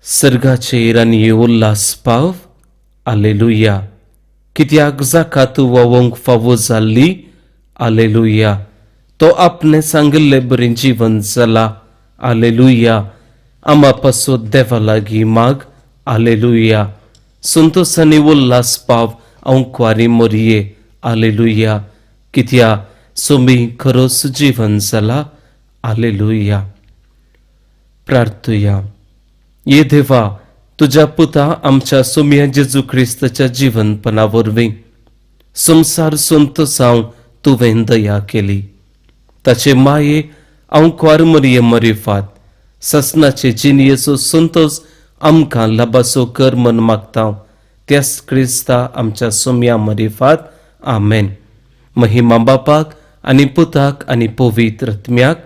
सर्गाचेर आनी उल्हास पाव, आलेलुया. कित्याक जाका तूं व्हांवोंक फावो जाल्ली, आलेलुया. तो आपणे सांगिल्ले बरें जीवन जाला, आलेलुया. आमा पासत देवा लागीं माग, आलेलुया. संतोस आनी उल्हास पाव अंकवारी मोरये, आलेलुया. कित्या सोमी खरोच जीवन जाला, आलेलुया. प्रार्थुया. ये देवा, तुज्या पुता आमच्या सोम्या जेजू क्रिस्ताच्या जिवनपणा वरवीं संवसार संतोसांव तुवें दया केली. ताचे माये अंकवार मरिये मरिफात ससनाचे जिणयेचो संतोस आमकां लाबाचो कर मन मागता, त्याच क्रिस्ता आमच्या सोम्या मरिफात. आमेन. महिमा बापाक आनी पुताक आनी पवित्र आत्म्याक,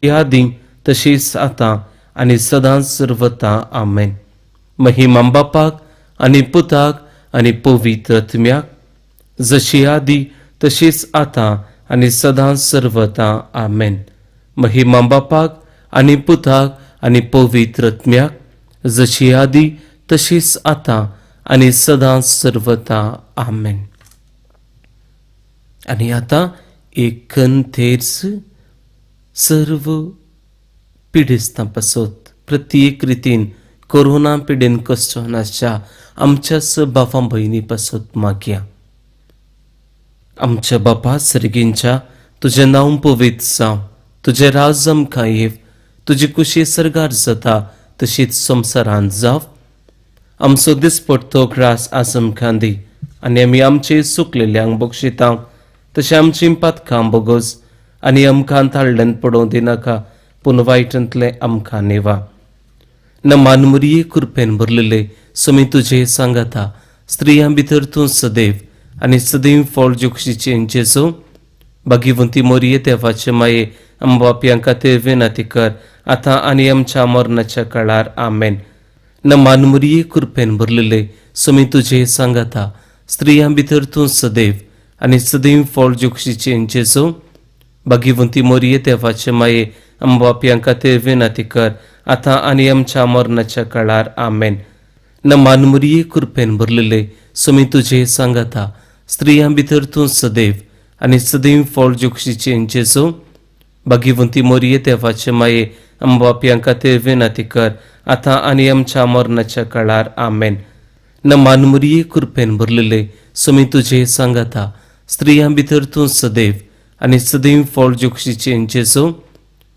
ह्या आदीं तशीच आतां आनी सदांच सर्वता. आमेन. महिमा बापाक आनी पुताक आनी पवित्र आत्म्याक, जशी आदी तशीच आतां आनी सदांच सर्वता. आमेन. महिमा बापाक आनी पुताक आनी पवित्र आत्म्याक, जशी आदी तशीच आतां आनी सदांच सर्वता. आमेन. आनी आतां एक थेर्स सर्व पिडेस्तां पासत, प्रत्येक रितीन कोरोना पिडेन कश्ट आसच्या आमच्याच बाबा भयणी पासत मागया. आमच्या बापा सर्गींच्या, तुजें नांव पवित्र जावं, तुजें राज आमकां येव, तुजी कुशी सर्गार जाता तशीच संवसारांत जावं. आमचो दिसपडतो ग्रास आज आमकां दी आनी आमी आमचे सुकलेल्यांक बक्षिता तशें आमची पातकां बोगोस आनी आमकां ताळल्यान पडोवं दिनाका, पूण वायटांतलें आमकां नेवा. न मानमुरये, कृपेन भरलेले, समी तुजे सांगाता, स्त्रियां भितर तूं सदैव आनी सदैव फळ जोक्षीचे जेजो. भागीवंती मोरये, देवाचे माये, आमबापयां खातीर विनंती कर, आतां आनी आमच्या मरणाच्या काळार. आमेन. न मानमुरये, कृपेन भरलेले, समी तुजे सांगाता, स्त्रियां भितर तूं सदैव आनी सदैव फळ जोक्षीचे जेजो. भागीवंती मोरये, देवाचे माये, आमबापयां खातीर विनंती कर, आतां आनी आमच्या मरणाच्या काळार. आमेन. न मानमुरये, कृपेन भरलेले, समी तुजे सांगाता, स्त्रियां भितर तूं सदैव आनी सदैव फळ जोक्षीचे जेजो. भागीवंती मोरये, देवाचे माये, आमबापयां खातीर विनंती कर, आतां आनी आमच्या मरणाच्या काळार. आमेन. न मानमुरये, कृपेन भरलेले, समी तुजे सांगाता, स्त्रियां भितर तूं सदैव आनी सदैव फळ जोक्षीचे जेजो.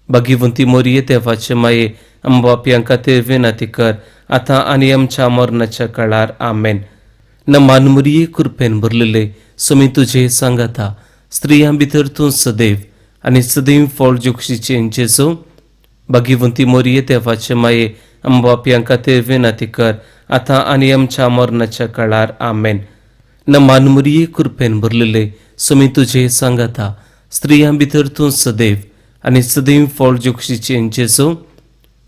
भागीवंती मोरये, देवाचे माये, आमबापयां खातीर विनंती कर, आतां आनी आमच्या मरणाच्या काळार. आमेन. न मानमुरये, कृपेन भरलेले, समी तुजे सांगाता, स्त्रियां भितर तूं सदैव आनी सदैव फळ जोक्षीचे जेजो. भागीवंती मोरये, देवाचे माये, आमबापयां खातीर विनंती कर, आतां आनी आमच्या मरणाच्या काळार. आमेन. न मानमुरये, कृपेन भरलेले, समी तुजे सांगाता, स्त्रियां भितर तूं सदैव आनी सदैव फळ जोक्षीचे जेजो.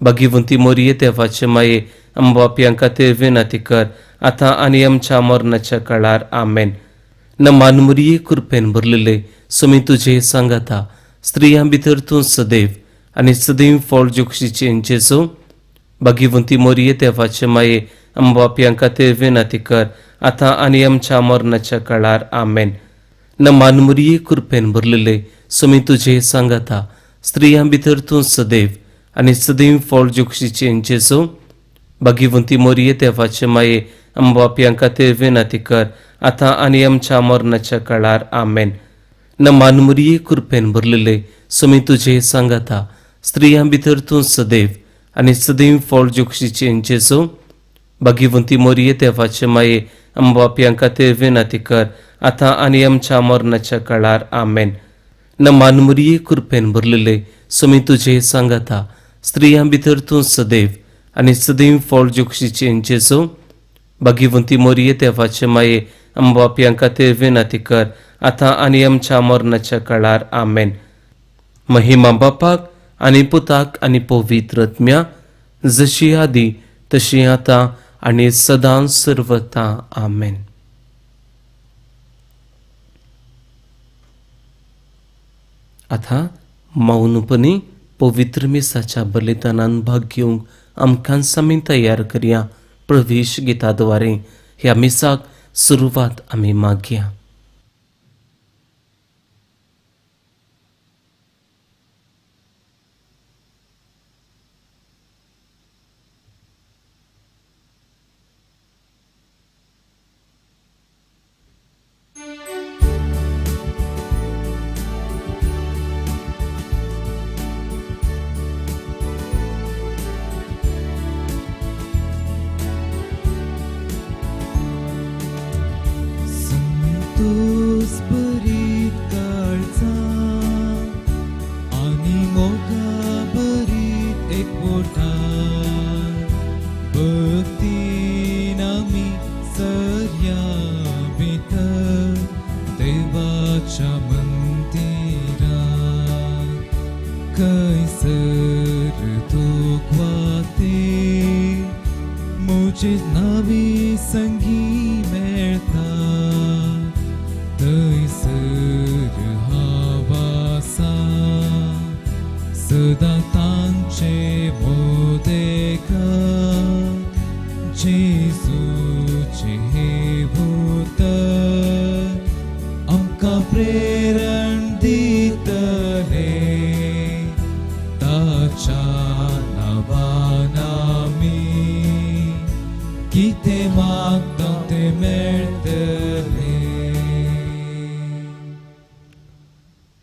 भागीवंती मोरये, देवाचे माये, आमबापयां खातीर विनंती कर, आतां आनी आमच्या मरणाच्या काळार. आमेन. न मानमुरये, कृपेन भरलेले, समी तुजे सांगाता, स्त्रियां भितर तूं सदैव आनी सदैव फळ जोक्षीचे जेजो. भागीवंती मोरये, देवाचे माये, आमबापयां खातीर विनंती कर, आतां आनी आमच्या मरणाच्या काळार. आमेन. न मानमुरये, कृपेन भरलेले, समी तुजे सांगाता, स्त्रियां भितर तूं सदैव आनी सदैव फळ जोक्षीचे जेजो. भागीवंती मोरये, देवाचे माये, आमबापयां खातीर विनंती कर, आतां आनी आमच्या मरणाच्या काळार. आमेन. न मानमुरये, कृपेन भरलेले, समी तुजे सांगाता, स्त्रियां भितर तूं सदैव आनी सदैव फळ जोक्षीचे जेजो. भागीवंती मोरये, देवाचे माये, आमबापयां खातीर विनंती कर, आतां आनी आमच्या मरणाच्या काळार. आमेन. न मानमुरये, कृपेन भरलेले, समी तुजे सांगाता, स्त्रियां भितर तूं सदैव आनी सदैव फळ जोक्षीचे जेजो. भागीवंती मोरये, देवाचे माये, आमबापयां खातीर विनंती कर, आतां आनी आमच्या मरणाच्या काळार. आमेन. महिमा बापाक आनी पुताक आनी पवित्र आत्म्या, जशी आदी तशी आतां आनी सदां सर्वता. आमेन. आतां मौनपणी पवित्र मिसाच्या बलिदानान भाग घेवंक आमकां आमी तयार करया. प्रवेश गिताद्वारे ह्या मिसाक सुरवात आमी मागया.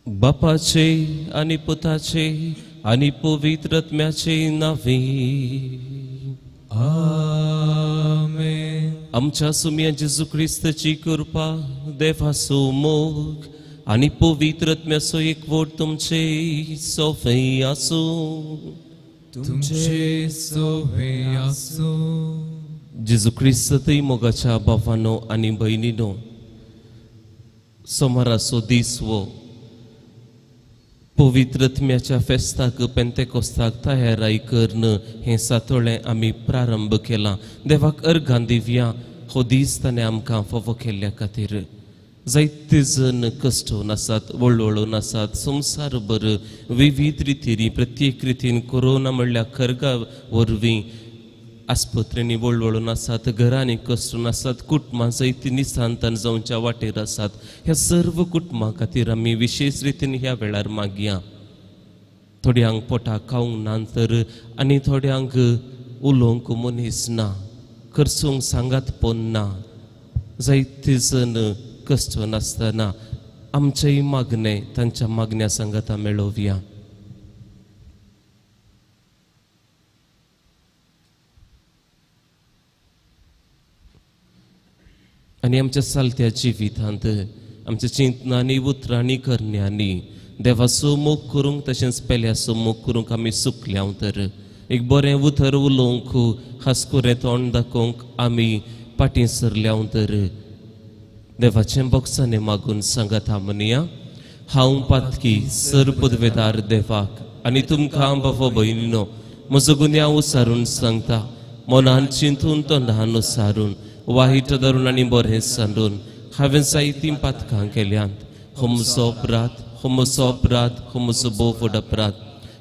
बापाचे आणि पुताचे आणि पवित्र आत्म्याचे नावे आमेन. आमच्या सुम्या जेजू क्रिस्ताची कृपा, देवाचो मोग आणि पवित्र आत्म्याचो एकवट तुमचे सोफे आसूं. तुमचे सोफे आसूं. जेजू क्रिस्तातय मोगाच्या भावानो आनी भयणीनो, सोमाराचो दीस वो पवित्र आत्म्याच्या फेस्ताक पेंतेकोस्ताक तयाराय करून हें सातोळें आमी प्रारंभ केलां. देवाक अर्घां दिवया हो दीस ताणें आमकां फावो केल्ल्या खातीर. जायते जण कश्टून आसात, वळवळून आसात, संवसारभर विविध रितींनी प्रत्येक रितीन कोरोना म्हणल्यार खरगा वरवीं आस्पत्रेंनी वळवळून आसात, घरांनी कश्टून आसात, कुटुंबां जायतीं निसांतान जावच्या वाटेर आसात. ह्या सर्व कुटुंबां खातीर आमी विशेश रितीन ह्या वेळार मागया. थोड्यांक पोटाक खावंक ना तर आनी थोड्यांक उलोवंक मनीस ना, खर्चूंक सांगात पण ना. जायते जण कश्टून आसतना आमचेय मागणें तांच्या मागण्या सांगाता मेळोवया. आनी आमच्या चालत्या जिवितांत आमच्या चिंतनांनी, उतरांनी, करण्यांनी देवाचो मोग करूंक तशेंच पेल्याचो मोग करूंक आमी चुकल्या तर एक बरें उतर उलोवंक, हांसकुरें तोंड दाखोवंक आमी फाटीं सरल्या तर देवाचें बोगसाणें मागून सांगाता म्हणया. हांव पातकी सर पदवेदार देवाक आनी तुमकां बाबा भयणीनो म्हजो गुन्यांव उसारून सांगता. मनान चिंतून तोंडान उसारून वायट धरून आनी बरें सांडून हांवें जायतीं पातकां केल्यांत. हो म्हजो अपराध, हो म्हजो अपराध, हो म्हजो भोव व्हड अपराध.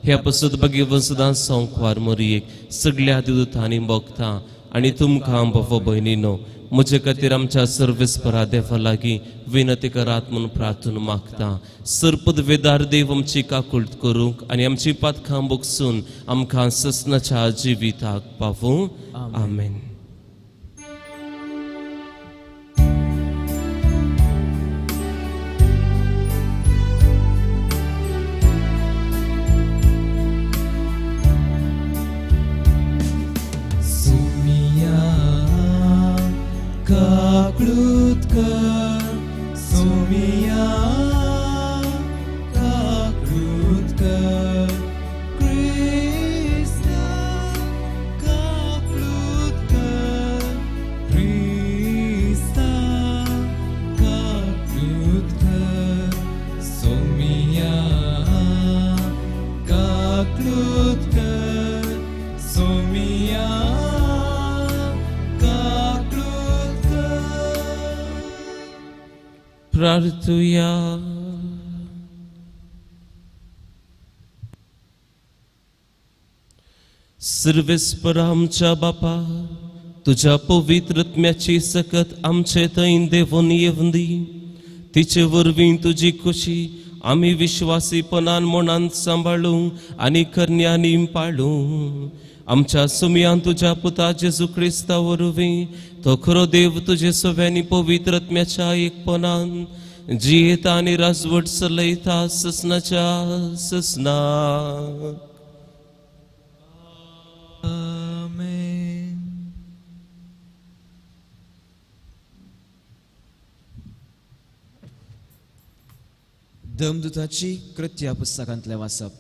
ह्या पसत भगवंत सदां संकवार मोरयेक सगळ्या दुतांनी भोगता आनी तुमकां बाबा भयणीनो म्हजे खातीर आमच्या सर्वेस्परा देवा लागीं विनंती करात म्हूण प्रार्थना मागता. सर्पदवेदार देव आमची काकुळट करूंक आनी आमची पातकां भोगसून आमकां ससनाच्या जिविताक पावूं. आमेन. काकळूत कर सोमिया, काकळूत कर क्रिस्ता, काकळूत कर क्रिस्ता, काकळूत कर सोमिया, काकळूत कर सोमिया. प्रार्थुया. सर्वेस्पर आमच्या बापा, तुज्या पवित्र आत्म्याची सकत आमचे थंय देवून येवंदी. तिचे वरवीं तुजी खुशी आमी विश्वासीपणान मनांत सांबाळूं आनी करण्यांनी पाळूं. आमच्या सुमयान तुज्या पुता जेजू क्रिस्ता वरवीं तो खरो देव तुजे सव्यांनी पवित्र आत्म्याच्या एकपणान जियेता आनी राजवट चलयता ससनाच्या ससना. आमेन. दमदुताची कृत्या पुस्तकांतलें वाचप.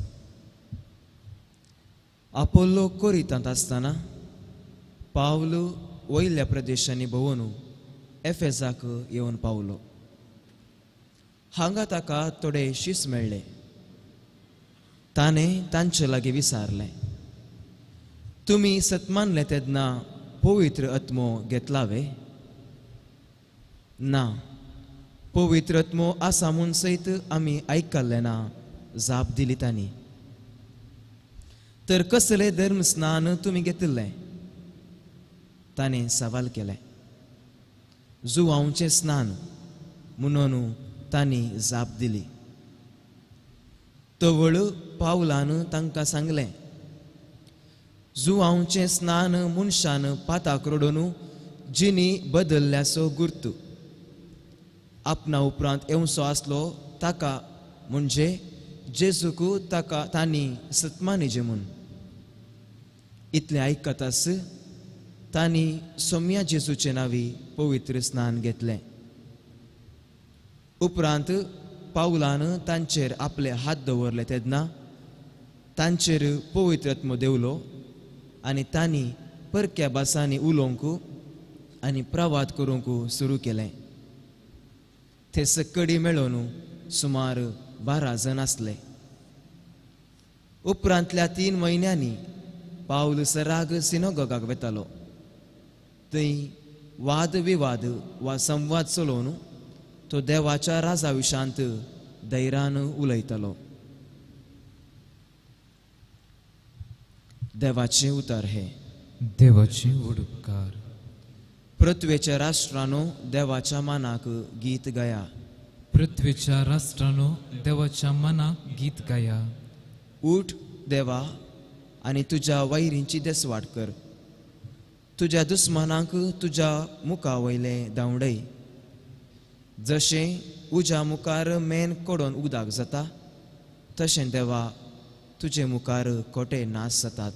आपोलो कोरितांत आसतना पावलो वयल्या प्रदेशांनी भोंवन एफेजाक येवन पावलो. हांगा ताका थोडे शीस मेळ्ळे. ताणें तांचे लागीं विचारलें, तुमी सतमानले तेन्ना पवित्र आत्मो घेतला वे? ना, पवित्र आत्मो आसा म्हूण सयत आमी आयकल्लें ना, जाप दिली तांणी. तर कसलें धर्म स्नान तुमी घेतिल्लें? ताणें सवाल केलें. जुवांचें स्नान म्हणून तांणी जाप दिली. तवळ पावलान तांकां सांगलें, जुवांचें स्नान मनशान पाताक रडोवन जिनी बदल्ल्याचो गुर्तू. आपणा उपरांत येवचो आसलो ताका म्हणजे जेजूक ताका तांणी सतमानीजे म्हूण. इतलें आयकतास तांणी सोम्या जेजूचे नांवी पवित्र स्नान घेतलें. उपरांत पावलान तांचेर आपले हात दवरले तेन्ना तांचेर पवित्र आत्मो देवलो आनी तांणी परक्या भासांनी उलोवंक आनी प्रवाद करूंक सुरू केलें. ते सकडी मेळोवन सुमार 12 जण आसले. उपरांतल्या 3 म्हयन्यांनी पावल सराग सिनोगोगाक वेतालो. थंय वाद विवाद वा संवाद चलोवन तो देवाच्या राजा विशांत धैर्यान उलयतालो. देवाचें उतर हें. देवाचे उपकार. पृथ्वेच्या राष्ट्रानो देवाच्या मानाक गीत गाया. पृथ्वेच्या राष्ट्रानो देवाच्या मनाक गीत गाया. उठ देवा आनी तुज्या वैरींची देसवाट कर. तुज्या दुस्मानांक तुज्या मुखा वयलें धांवडय. जशें उज्या मुखार मेन कडोन उदक जाता तशें देवा तुजे मुखार कोटे नाश जातात.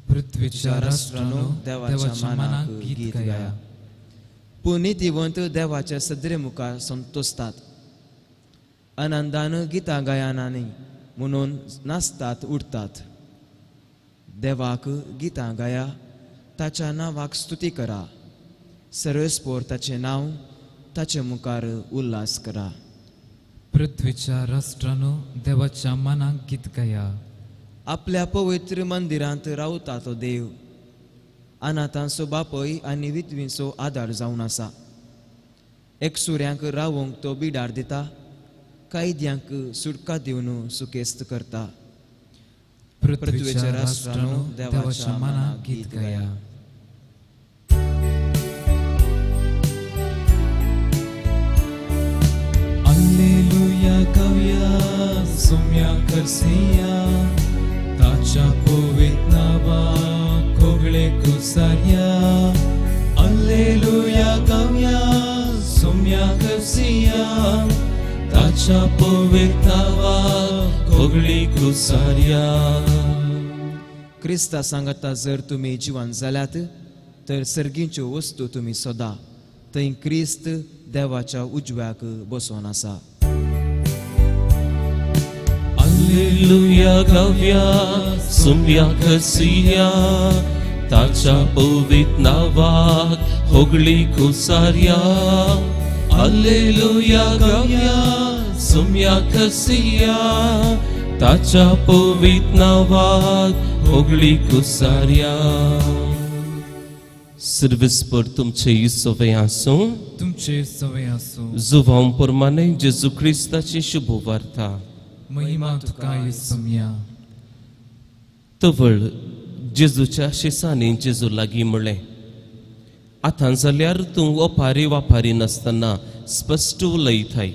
पृथ्वेच्या राष्ट्रानो देवाच्या मनाक गीत गाया. पूण नितीवंत देवाच्या सदरे मुखार संतोषतात. आनंदान गितां गायनांनी म्हणून नाचतात उठतात. देवाक गितां गाया, ताच्या नांवाक स्तुती करा. सर्वेस्पोर ताचें नांव ताचे मुखार उल्हास करा. पृथ्वेच्या राष्ट्रानो देवाच्या मनाक गीत गाया. आपल्या पवित्र मंदिरांत रावता तो देव. अनाथांचो बापय आनी विधवींचो आदार जावन आसा. एकसुऱ्यांक रावंक तो बिडार दिता. कैद्यांक सुटका दिवन सुकेस्त करता. पृथ्वेच्या राष्ट्रानो देवाच्या मनाक गीत गाया. अल्लेलुया गावया, सोम्या करसिया, ताच्या पवित्र नांवाक कोगळे कुसारया. अल्लेलुया गावया, सोम्या करसिया, ताच्या पवित्र नांवाक कोगळे कुसारया. क्रिस्ता सांगता जर तुमी जिवन जाल्यात तर सर्गींच्यो वस्तू तुमी सोदा. थंय क्रिस्त देवाच्या उजव्याक बसोन आसा. अल्लेलुया गावया, सोम्या करसिया, ताच्या पवित्र नांवाक होगळी कुसारया. अल्लेलुया गावया, सोम्या करसिया, ताच्या पवित्र नांवाक होगळी कुसारया. सर्वेस्पर तुमचे सवे आसूं. तुमचे सवे आसूं. जुवांव प्रमाणे जेजू क्रिस्ताची शुभवार्ता. महिमा तुका येसुम्या. तवळ जेजूच्या शिसांनी जेजू लागीं म्हणलें, आतां जाल्यार तूं ओपारी वापारी नासतना स्पश्ट उलयताय,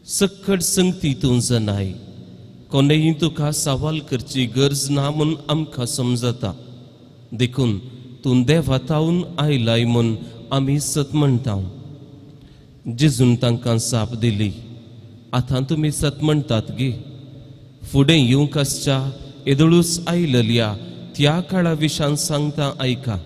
सक्कड संगती तूं जनाय, कोणेय तुका सवाल करची गरज ना म्हूण आमकां समजता, देखून तूं देवा तावन आयलाय म्हूण आमी सत म्हणटा. जेजून तांकां जाप दिली, आतां तुमी सत म्हणटात गे, फुडें येवंक आसच्या येदोळूच आयलल्या त्या काळा विशान सांगता आयका.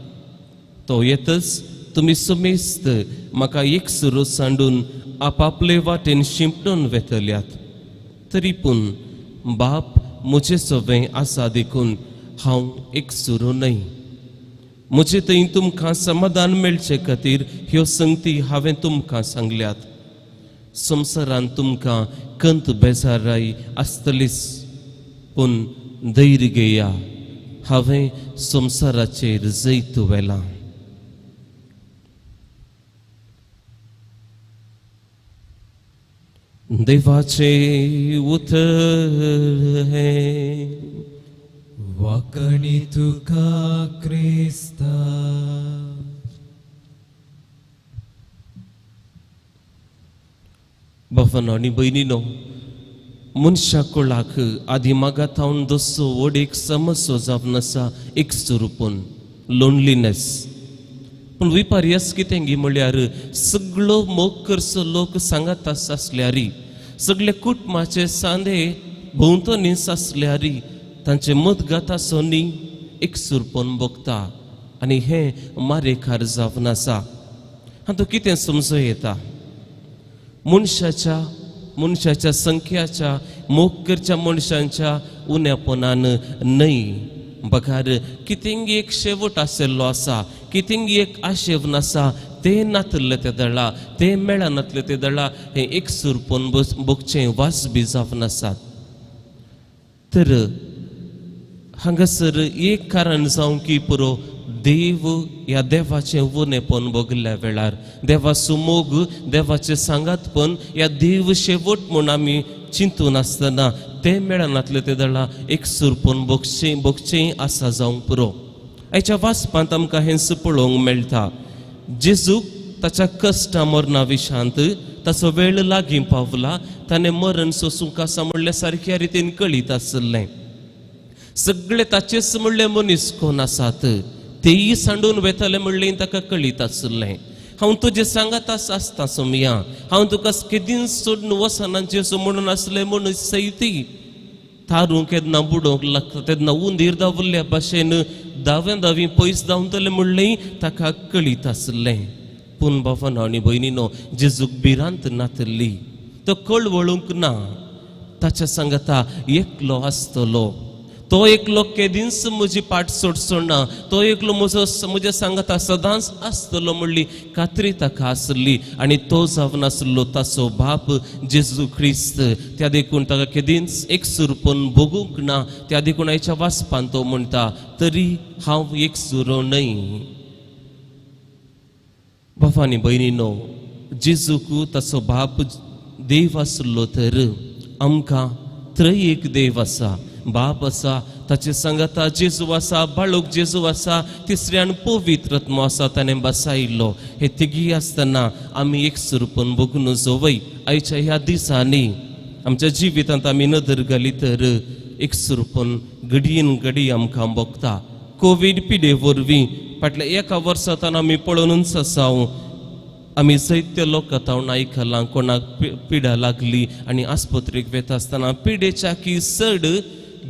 तो येतच तुमी समेस्त म्हाका एक सुरू सांडून आपापले वाटेन शिंपडून वेतल्यात, तरी पूण बाप म्हजे सवें आसा देखून हांव एक सुरू न्हय. म्हजे थंय तुमकां समाधान मेळचे खातीर ह्यो संगती हांवें तुमकां सांगल्यात. संवसारांत तुमकां कंत बेजाराय आसतलीच, पूण धैर्य घेया, हांवें संवसाराचेर जैत व्हेलां. देवाचें उतर हें. वाकणी तुका क्रिस्ता. बाबांनो आनी भयणीनो, मनशा कुळाक आदी मागातावन दसो व्हड एक समस्या जावन आसा एक स्वरुपून लोनलीनेस. पूण विपर्यास कितें गी म्हळ्यार सगळो मोग करचो लोक सांगात आसल्यारी, सगळे कुटुंबाचे सांदे भोंवतणी आसल्यारी तांचे मदगात आसोनी एक सुरपोन भोगता आनी हें मारेकार जावन आसा. हातूंत कितें समजूं येता? मनशाच्या मनशाच्या संख्याच्या मोग करच्या मनशांच्या उण्यापणान न्हय, बगार कितेंगी एक शेवट आशिल्लो आसा, कितेंगी एक आशेवन आसा, तें नातल्लें ते दळा, तें मेळनातलें ते दळा, हें एक सुरपोन भोगचें वास बी जावन आसात. तर हांगासर एक कारण जावं की पुरो देव ह्या देवाचें उणेपण भोगल्या वेळार देवाचो मोग, देवाचें सांगातपण ह्या देव शेवट म्हूण आमी चिंतून आसतना तें मेळनातलें ते दळा एक सुरपोन भोगचें भोगचें आसा जावंक पुरो. आयच्या वाचपांत आमकां हेंच पळोवंक मेळटा. जेजूक ताच्या कश्टा मरणा विशांत ताचो वेळ लागीं पावला, ताणें मरण सोसूंक आसा म्हणल्या सारक्या रितीन कळीत आशिल्लें. सगळे ताचेच म्हणले मनीस कोण आसात तेय सांडून वेतले म्हणलें ताका कळीत आशिल्लें. हांव तुजें सांगात आसता सोमया, हांव तुका केदींच सोडून वचना जेजू म्हणून आसलें म्हणून सयती तारूं केन्ना बुडोवंक लागता तेन्ना उंदीर दावल्ल्या भाशेन दाव्या दावी पयस धांवतलें म्हणलें ताका कळीत आशिल्लें. पूण बाबानो आनी भयणीनो, जेजूक भिरांत नातली, तो कळवळूंक ना, ताच्या सांगाता एकलो आसतलो, तो एकलो केदींच म्हजी पाट सोडचो ना, तो एकलो म्हजो म्हज्या सांगाता सदांच आसतलो म्हणली खात्री ताका आसली. आनी तो जावन आसलो ताचो बाप जेजू क्रिस्त. त्या देखून ताका केदींच एक सुरपण भोगूंक ना. त्या देखून आयच्या वाचपान तो म्हणटा, तरी हांव एक सुरो न्हय. बाबा आनी भयणीनो, जेजूक ताचो बाप देव आसलो तर आमकां त्रय एक देव आसा, बाप आसा, ताचे सांगाता जेजू आसा, बाळूक जेजू आसा, तिसऱ्यान पवित्र आत्मो आसा ताणें बसायिल्लो. हे तिगी आसतना आमी एक सुरपण भोगून जोवय. आयच्या ह्या दिसांनी आमच्या जिवितांत आमी नदर घाली तर एक सुरपण घडयेन घडी आमकां भोगता. कोवीड पिडे वरवीं फाटल्या एका वर्सांत आमी पळोवनूच आसा, आमी जायते लोक आतां आयकलां कोणाक पिडा लागली आनी आस्पत्रेक वेता आसतना पिडेच्या की चड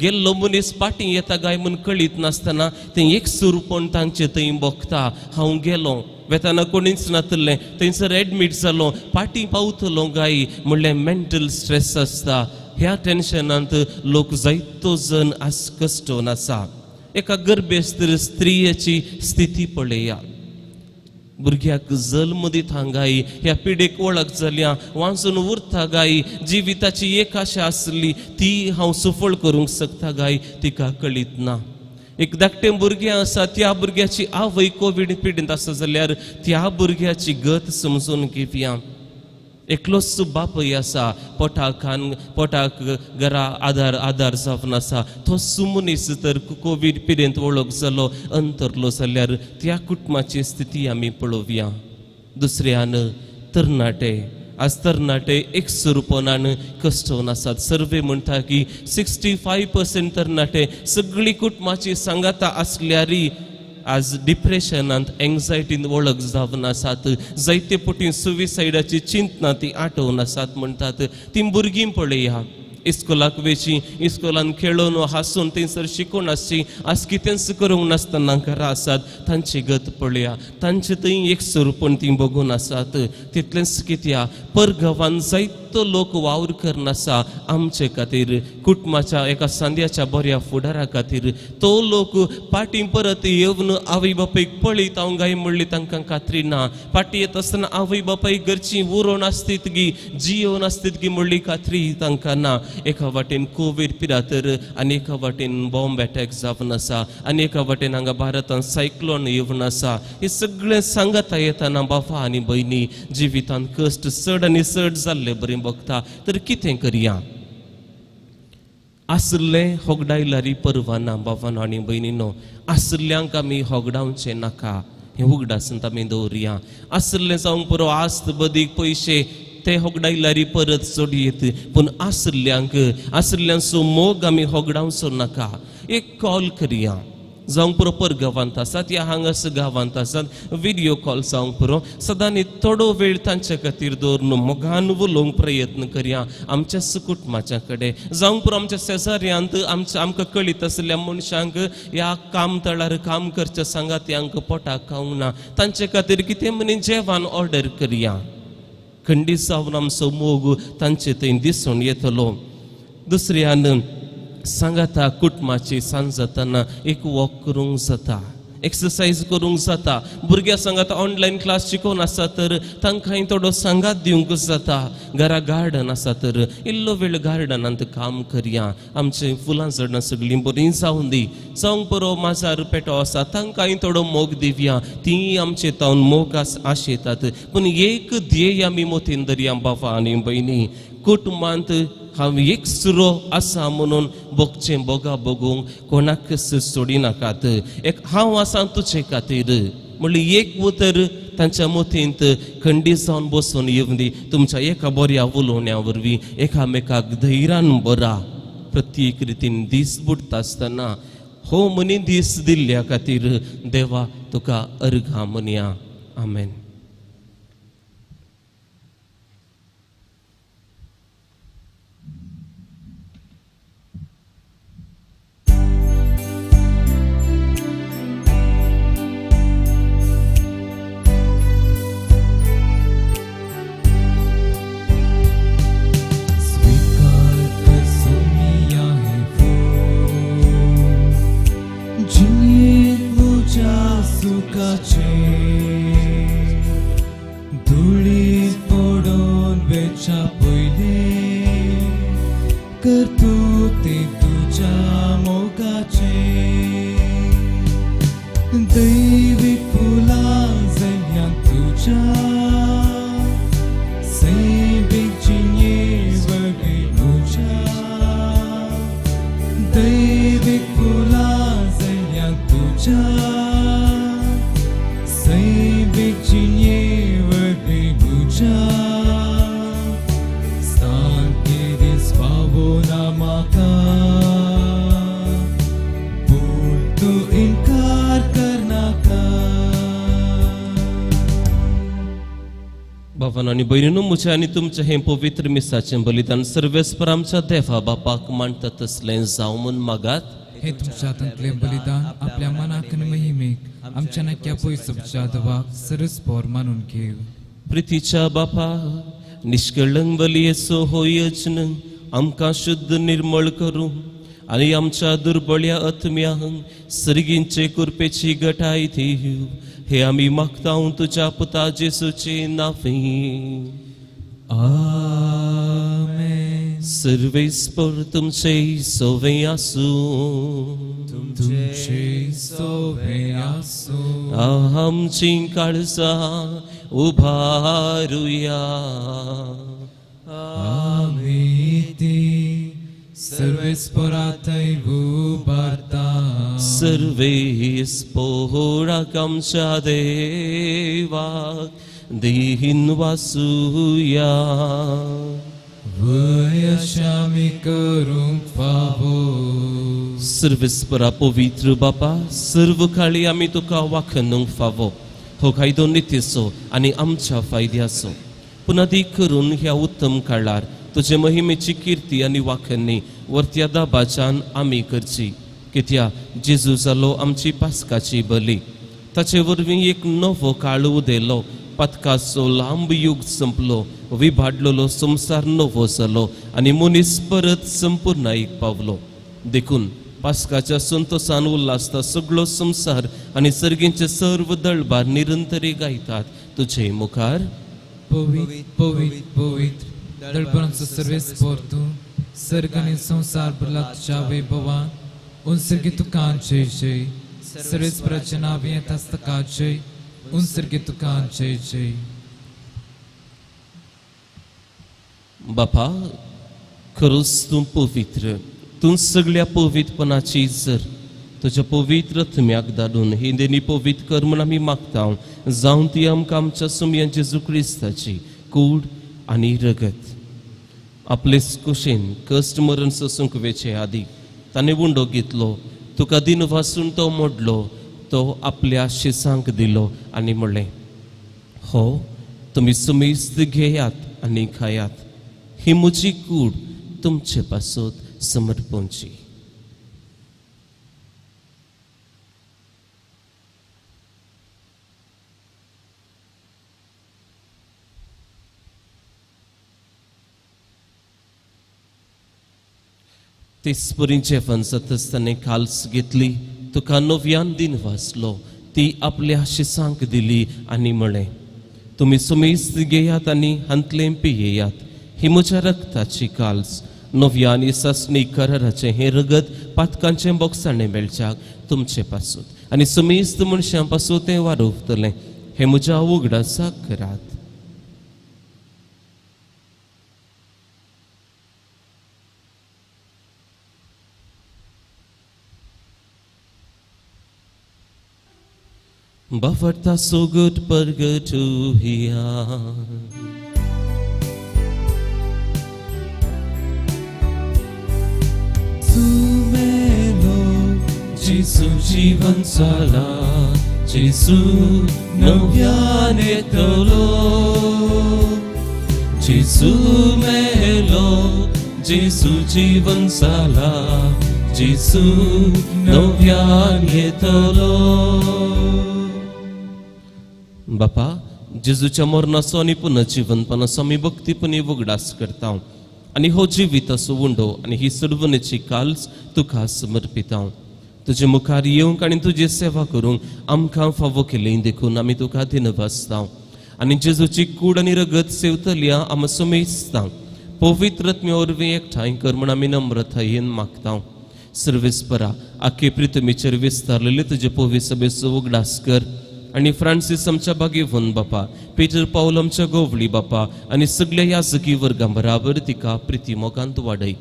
गेल्लो मनीस फाटीं येता काय म्हूण कळीत नासतना तें एक सुरपण तांचे थंय भोगता. हांव गेलो वेताना कोणीच नातलें, थंयसर एडमीट जालो, फाटीं पावतलो काय म्हणल्यार मेंटल स्ट्रेस आसता. ह्या टेन्शनांत लोक जायतो जण आज कश्टोन आसा. एका गर्भेस्त स्त्रियेची स्थिती पळया, भुरग्याक जल्म दिता गाय, ह्या पिडेक वळख जाल्या, वाचून उरता गाय, जिविताची एक आशा आसली ती हांव सफळ करूंक शकता गाय, तिका कळीत ना. एक धाकटें भुरगें आसा, त्या भुरग्याची आवय कोवीड पिडेंत आसा जाल्यार त्या भुरग्याची गत समजून घेवया. एकलोच बापूय आसा पोटाक खान पोटाक घरा आदार आदार जावन आसा तो मनीस तर कोवीड पिडेंत वळख जालो अंतरलो जाल्यार त्या कुटुंबाची स्थिती आमी पळोवया. दुसऱ्यान तरणाटे आज तरणाटे एकसुरपणान कश्टोवन आसात. सर्वे म्हणटा की 65% तरणाटे सगळी कुटुंबाची सांगाता आसल्यारी आज डिप्रेशनांत एंग्जायटीन वळख जावन आसात. जायते पटी सुविसायडाची चिंतना ती आठोवन आसात म्हणटात. ती भुरगीं पळया इस्कोलाक वेची इस्कोलान खेळोवन हांसून थंयसर शिकून आसची आज कितेंच करूंक नासतना घरा आसात तांची गत पळया तांचे थंय एकसुरपण ती बघून आसात. तितलेंच कित्याक परगांवान जायतो लोक वावर करनासा आमचे खातीर कुटुंबाच्या एका सांद्याच्या बऱ्या फुडारा खातीर तो लोक फाटीं परत येवन आवय बापायक पळयत हांव गाय म्हणली तांकां खात्री ना. फाटीं येत आसतना आवय बापायक घरची उरोवन आसतीत गी जियोवन आसतीत गी म्हणली खात्री तांकां ना. एका वाटेन कोवीड पिरातर आनी एका वाटेन बॉम्ब एटॅक जावन आसा आनी एका वाटेन हांगा भारतांत सायक्लोन येवन आसा. हे सगळें सांगता येतना बाबा आनी भयणी जिवितांत कश्ट चड आनी चड जाल्ले बरें बघता तर कितें करया. आसलें होगडायल्यारी परवाना बाबानो आनी भयणीनो आसल्यांक आमी होगडावचें नाका हें उगडासून आमी दवरुया. आसलें जावंक पुरो आस्त बदीक पयशे ते होगडायल्यारी परत सोडयेत पूण आसल्यांक आसल्यांचो मोग आमी होगडावचो नाका. एक कॉल करया जावंक पुरो परगांवांत आसात या हांगासर गांवांत आसात व्हिडियो कॉल जावंक पुरो सदांनी थोडो वेळ तांचे खातीर दवरून मोगान उलोवंक प्रयत्न करया आमच्या कुटुंबाच्या कडेन जावंक पुरो आमच्या शेजाऱ्यांत आमच्या आमकां कळीत आशिल्ल्या मनशांक ह्या काम तळार काम करच्या सांगात्यांक पोटाक खावंक ना तांचे खातीर कितें म्हणी जेवण ऑर्डर करया. खंडीत जावन आमचो मोग तांचे थंय दिसून येतलो. दुसऱ्यान सांगाता कुटुंबाची सांज जातना एक वॉक करूंक जाता एक्सरसायज करूंक जाता. भुरग्यां सांगाता ऑनलायन क्लास शिकोवन आसा तर तांकां थोडो सांगात दिवंक जाता. घरा गार्डन आसा तर इल्लो वेळ गार्डनांत काम करया आमचीं फुलां झाडां सगळीं बरीं जावन दी जावंक पुरो माजार पेटो आसा तांकांय थोडो मोग दिवया तीं आमचे तावन मोग आशेतात. पूण एक ध्येय आमी मोतीन धरया बाबा आनी भयणी कुटुंबांत हांव एकसुरो आसा म्हणून भोगचें बोगा भोगूंक कोणाक सोडिनाकात. एक हांव आसा तुजे खातीर म्हणल्यार एक उतर तांच्या मतींत खंडीत जावन बसून येवन दी तुमच्या एका बऱ्या उलोवण्या वरवीं एकामेकाक धैर्यान बरा प्रत्येक रितीन दीस बुडटा आसतना हो मनी दीस दिल्ल्या खातीर देवा तुका अर्घा म्हणया. आमेन. धुळीत पडून वेच्या पयलीं कर्तुती तुज्या मोगाचे दैवी फुलां जल्यांत तुज्या सैमीक जिणे वरवीं म्हज्या दैवीक फुलां जल्यांत तुज्या बाबांनो आनी भयणींनो म्हजें आनी तुमचें हें पवित्र मिसाचें बलिदान सर्वेस्पर आमच्या देवा बापाक मांडटा तसलें जावं म्हूण मागात. हे तुमच्या हातांतलें बलिदान आपल्या मनाक आनी महिमेक आमच्या नाक्या पयसुपच्या देवाक सरस्पोर मानून घेव. प्रितीच्या बापा निष्कळंक बलयेचो हो यज्ञ आमकां शुद्ध निर्मळ करूं आनी आमच्या दुर्बळ्या आत्म्यांक सर्गींचे कृपेची गटाय दिवं हे आमी मागता तुज्या पुता जेसूचे नांवे. आमेन. सर्वेस्पर तुमचे सोवे आसूं तुमचे सोवे आसूं. आमची काळजां उबारुया कीर्ती सर्वेस्पोरा थंय उबारता. सर्वेस्पोराक आमच्या देवाक दीन वासुया. वय अशें आमी करूंक फावो. सर्वेस्परा पवित्र बापा, सर्व काळी आमी तुका वाखणूंक फावो. हो कायदो नितीचो आनी आमच्या फायद्याचो. पूण अदीक करून ह्या उत्तम काळार तुजे महिमेची किर्ती आनी वाखणी वरत्या दाबाच्यान आमी करची. कित्याक जेजू जालो आमची पास्काची बली, ताचे वरवीं एक नवो काळ उदेलो, पातकाचो लांब युग संपलो, विभाडलेलो संवसार नवो जालो आनी मनीस परत संपूर्णायेक पावलो. देखून पास्काच्या संतोसान उल्हासता सगळो संवसार आनी सर्गींचे सर्व दळबार निरंतरी गायतात तुजे मुखार. पवित्र पवित्र पवित्र दळपणांचो सर्वेस्पोर तूं, सर्ग आनी संवसार भरला तुज्या वैभवान. उनसर्गी तुका जय जय. सर्वेस्पराचें नांव येत आसता जय. उनसर्गी तुका जय जय. बापा, खरोच तूं पवित्र, तूं सगळ्या पवित्रपणाची जर तुज्या पवित्र आत्म्याक धाडून ही देणी पवित्र कर म्हूण आमी मागता. जावन ती आमकां आमच्या सुमयां जेजू क्रिस्ताची कूड आनी रगत. आपले कुशीन कश्ट मरण सोसूंक वेचे आदी ताणें उंडो घेतलो, तुका दिन वासून तो मोडलो, तो आपल्या शिसांक दिलो आनी म्हणलें, हो तुमी सुमेस्त घेयात आनी खायात, ही म्हजी कूड तुमचे पासत समर्पणची. तेच परी जेवण जातच ताणें काल्स घेतली, तुका नव्यान दिन वाचलो, ती आपल्या शिसांक दिली आनी म्हळें, तुमी सुमेस्त घेयात आनी हांतलें पियेयात, ही म्हज्या रक्ताची काल्स, नव्या आनी सासणी कराराचें हें रगत पातकांचें बोगसाणें मेळच्याक तुमचे पासून आनी सुमेस्त मनशां पासून तें वारोवतलें. हें म्हज्या उगडासाक करात. Bafarta so good pergatuhia. Sumelo Jesu jivan sala, Jesu नव्याने तलो, Jesu melo, Jesu जीवन साला, Jesu नव्याने तलो. बापा, जेजूच्या मरणाचो आनी पुनर्जीवनपणाचो आमी भक्तीपणी उगडास करता आनी हो जिविताचो उंडो आनी ही सोडवणेची काल्स तुका समर्पिता. तुजे मुखार येवंक आनी तुजी सेवा करूंक आमकां फावो केली देखून आमी तुका दिनवासता आनी जेजूची कूड आनी रगत सेवतल्या आमी समेजता. पवित्र आत्म्या वरवीं एकठांय कर म्हूण आमी नम्रतायेन मागता. सर्वेस्परा, आखे प्रितमीचेर विस्तारलेले तुजे पवित्र सभेचो उगडास कर आनी फ्रांसीस आमच्या भागेवन बापा, पीटर पावल आमच्या गोवळी बापा आनी सगळ्या याजकी वर्गां बराबर तिका प्रिती मोगांत वाडय.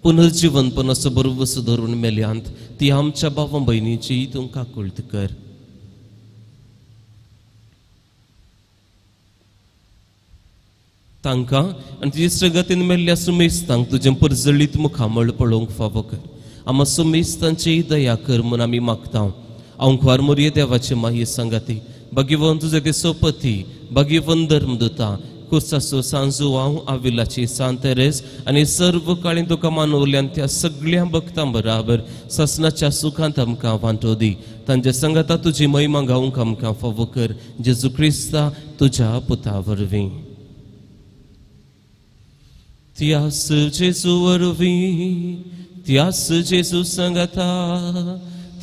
पुनर्जीवनपण असो बरोवस धरून मेल्यांत ती आमच्या भावा भयणीची तूं काकुळट कर. तांकां आनी तुजे सगतीन मेल्ल्या सुमेस्तांक तुजें परजळीत मुखामळ पळोवंक फावो कर. आमा सुमेस्तांची दया कर म्हूण आमी मागता. अंकुवार मोरये देवाचे माही सांगाती, भगिवन तुजे ते सोपती, भगिवन धर्मदुता, कुसासो सांजू हांव आविलाची सांत तेरेस आनी सर्व काळी तुका मानवल्यान त्या सगळ्या भक्तां बराबर सासनाच्या सुखांत आमकां वांटो दी. तांचे सांगाता तुजी महिमा गावंक आमकां फावो कर. जेजू क्रिस्ता तुज्या पुता वरवीं. त्यास जेजू वरवीं, त्यास जेजू सांगाता,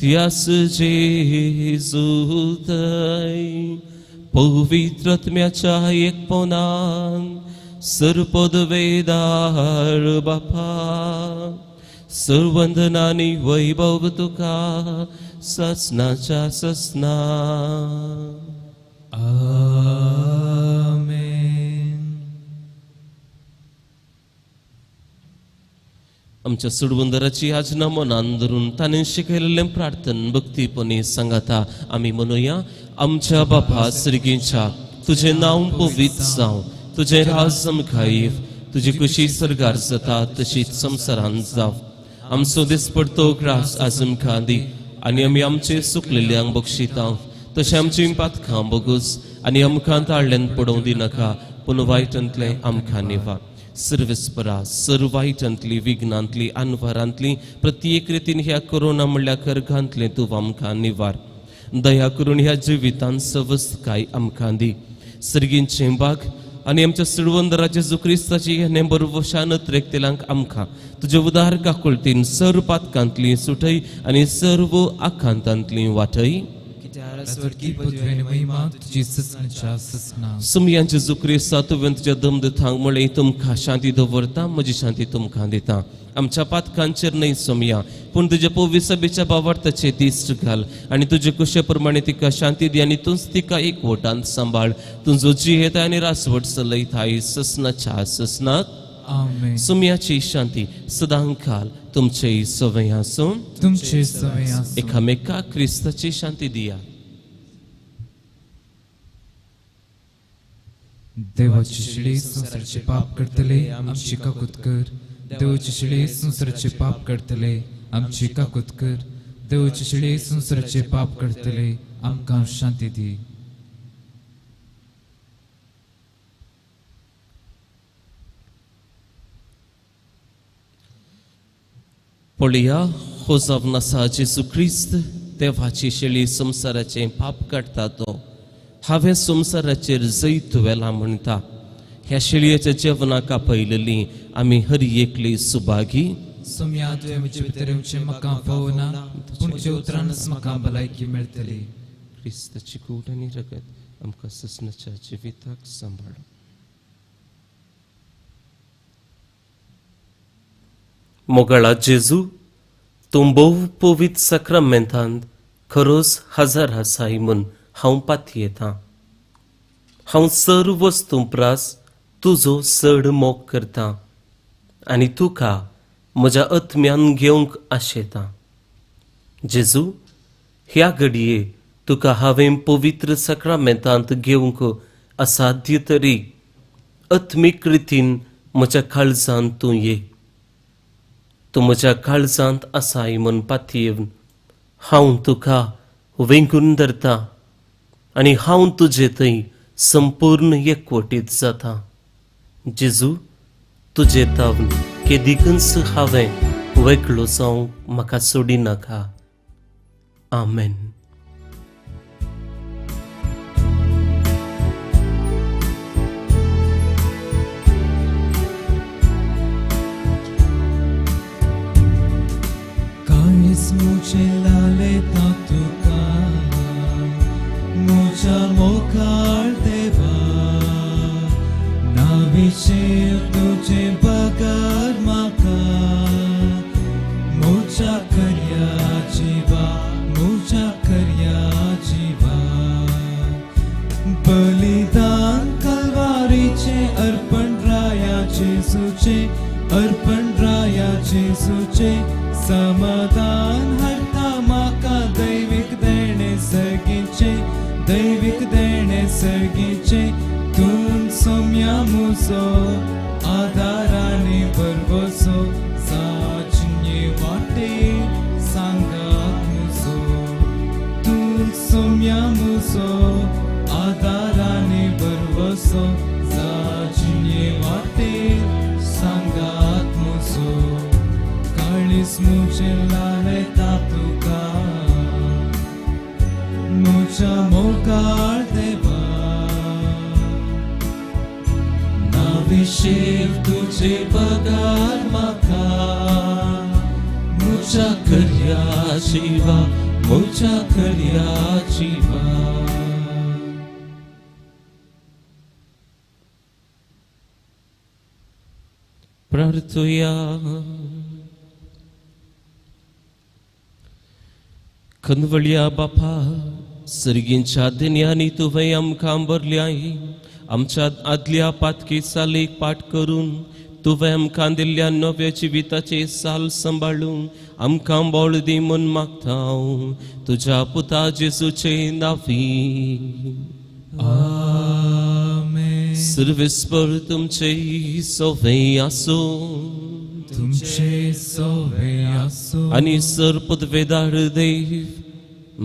त्यास जेजू थंय पवित्र आत्म्याच्या एकपणान सर्वपदवेदार बापा, सर्वंदनानी वैभव तुका ससनाच्या ससना. आमेन. आमच्या सुडबंदराची आजना मनान धरून ताणें शिकयलेलें प्रार्थन भक्तीपणी सांगाता आमी म्हणुया. आमच्या बापा सर्गीच्या, तुजें नांव पवित्र जावं, तुजें राज आमकां येव, तुजी कुशी सर्गार जाता तशीच संवसारांत जावं. आमचो दिसपडतो ग्रास आज आमकां दी आनी आमी आमचे सुकलेल्यांक बक्षिता तशें आमची पातकां बगूस आनी आमकां ताळ्यान पडोवं दिनाका, पूण वायटांतलें आमकां निवार. सर्वेस्परा सर्व वायटांतली, विघ्नांतली, अनवारांतली, प्रत्येक रितीन ह्या कोरोना म्हणल्यार करघांतलें तूं आमकां निवार. दया करून ह्या जिवितान सवस्तकाय आमकां दी. सर्गींचें बाग आनी आमच्या सुडवंदराचे जेजू क्रिस्ताची ह्या बरोवशान त्रेकतेलांक आमकां तुजे उदार काकुळतीन सर्व पातकांतली सुटय आनी सर्व आखांतांतली वाटय. सुमयांचे जेजू क्रिस्ता, तुवें तुज्या दमदथांक म्हळें तुमकां शांती दवरता, म्हजी शांती तुमकां दिता. आमच्या पातकांचेर न्हय सोमया, पूण तुज्या पवित्र सभेच्या भावार्थाचे दिश्ट घाल आनी तुजे कुशे प्रमाणे तिका शांती दी आनी तूंच तिका एकवटान सांबाळ. तुजो जियेता आनी रासवट चलयताय ससनाच्या ससनाक. आमेन. सुमयाची शांती सदांकाल तुमचे सवय आसूं. तुमचे सवय आसूं. एकामेका क्रिस्ताची शांती दिया. देवाची शिळे संवसाराचे पाप करतले आमची काकूत कर. देवाची शिळे संवसाराचे पाप करतले आमची काकूत कर. देवाची शिळे संवसाराचे पाप करतले आमकां शांती दी. पळया, हो जावन आसा जेजू क्रिस्त, देवाची शेळी संवसाराचें पाप काडटा तो. हांवें संवसाराचेर जैत व्हेलां म्हणटा. ह्या शेळयेच्या जेवणाक आपयलेली आमी हर एकली सुभागी. सोम्या, तुवें म्हजे भितर येवचें म्हाका फावना, पूण तुज्या उतरानच म्हाका भलायकी मेळटली. क्रिस्ताची कूड आनी रगत आमकां ससनाच्या जिविताक सांबाळ. मोगाळा जेजू, तूं भोव पवित्र साक्रामेंतांत खरोच हजार आसाय म्हूण हांव पातयेतां. हांव सर्व वस्तूं प्रास तुजो चड मोग करतां आनी तुका म्हज्या आत्म्यान घेवंक आशेतां. जेजू, ह्या घडये तुका हांवें पवित्र साक्रामेंतांत घेवंक असाध्य तरी आत्मीक रितीन म्हज्या काळजांत तूं ये. तूं म्हज्या काळजांत आसाय म्हूण पातयेवन हांव तुका वेंगून धरता आनी हांव तुजे थंय संपूर्ण एकवटीत जाता. जेजू, तुजे तावन केदिकूच हांवें वेगळो जावंक म्हाका सोडिनाका. आमेन. काळीज म्हजें लालेता तुका, म्हज्या मोगाळ देवा, नाविशेर तुजे बगर म्हाका, म्हज्या खऱ्या जिवा, म्हज्या खऱ्या जिवा. बलिदान कलवारीचें अर्पण राया जेजूचें, अर्पण राया जेजूचें, समाधान हाडटा म्हाका दैवीक देणें सर्गीचें, दैवीक देणें सर्गीचें. तूं सोम्या म्हजो आदार आनी भरवसो, साजिन्ये वाटे सांगात म्हजो. तूं सोम्या म्हजो आदार आनी भरवसो, साजिन्ये वाटे सांगात म्हजो. काळीज म्हजें लालेता तुका, म्हज्या मोगाळ देवा, नाविशेव तुजे बगर म्हाका, म्हज्या खऱ्या जिवा, म्हज्या खऱ्या जिवा. प्रार्थुया. खनवळया बापा, सर्गींच्या देण्यांनी तुवें आमकां भरल्याय. आमच्या आदल्या पातकी चालीक पाठ करून तुवें आमकां दिल्ल्या नव्या जिविताचे साल सांबाळून आमकां बळ दी म्हूण मागता तुज्या पुता जेजूचे नांवी. आमेन. सर्वेस्पर तुमचे सोवे आसूं. तुमचे सोवे आसूं. आनी सर पदवेदार देव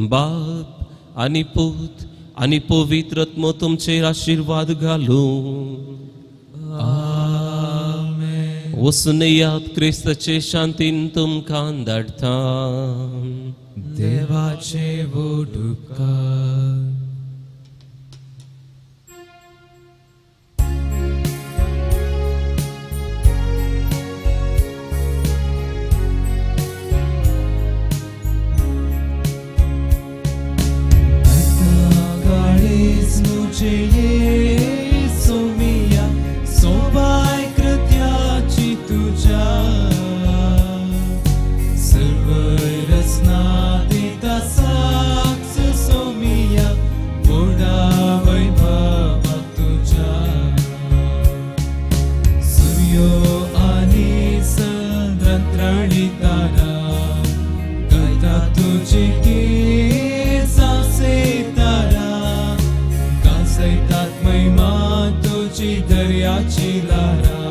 बाप आनी पूत आनी पवित्र आत्मो तुमचेर आशिर्वाद घालूं. आमेन. वचून येयात, क्रिस्ताचे शांतीन तुमकां धाडटा. देवाचे व्हड उपकार. सोमिया सोबाय कृत्याची तुझ्या सर्व रचना दिता साक्ष सोमिया व्हडा वैभवा तुझ्या सूर्यो आनी चंद्र तारा गायता तुझी तारा गाजयतात महिमा तुझी दर्याची लारा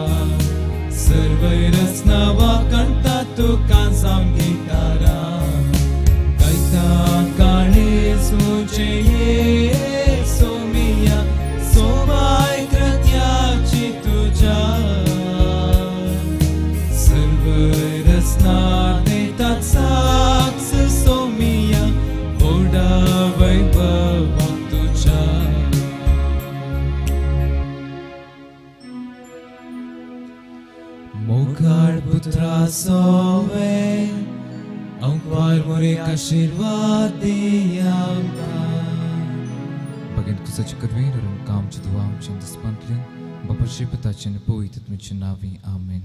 सर्व रचना वाकणता तुका सामकी तारा गायता काळीज म्हजें ये सोमिया सोबाय कृत्याची तुझ्या सर्व रचना दितात साक्ष सोमिया व्हडा वैभवा तुझ्या. मोगाळ पुत्रा सोवे अंकवार मोरेक आशिर्वाद दी आमकां. भगीन कुसाचे करवीं आमकां आमची दुआ आमचे दिसपांतल्यान बापाचे पुताचे आनी पवित्र आत्म्याचे नांवी. आमेन.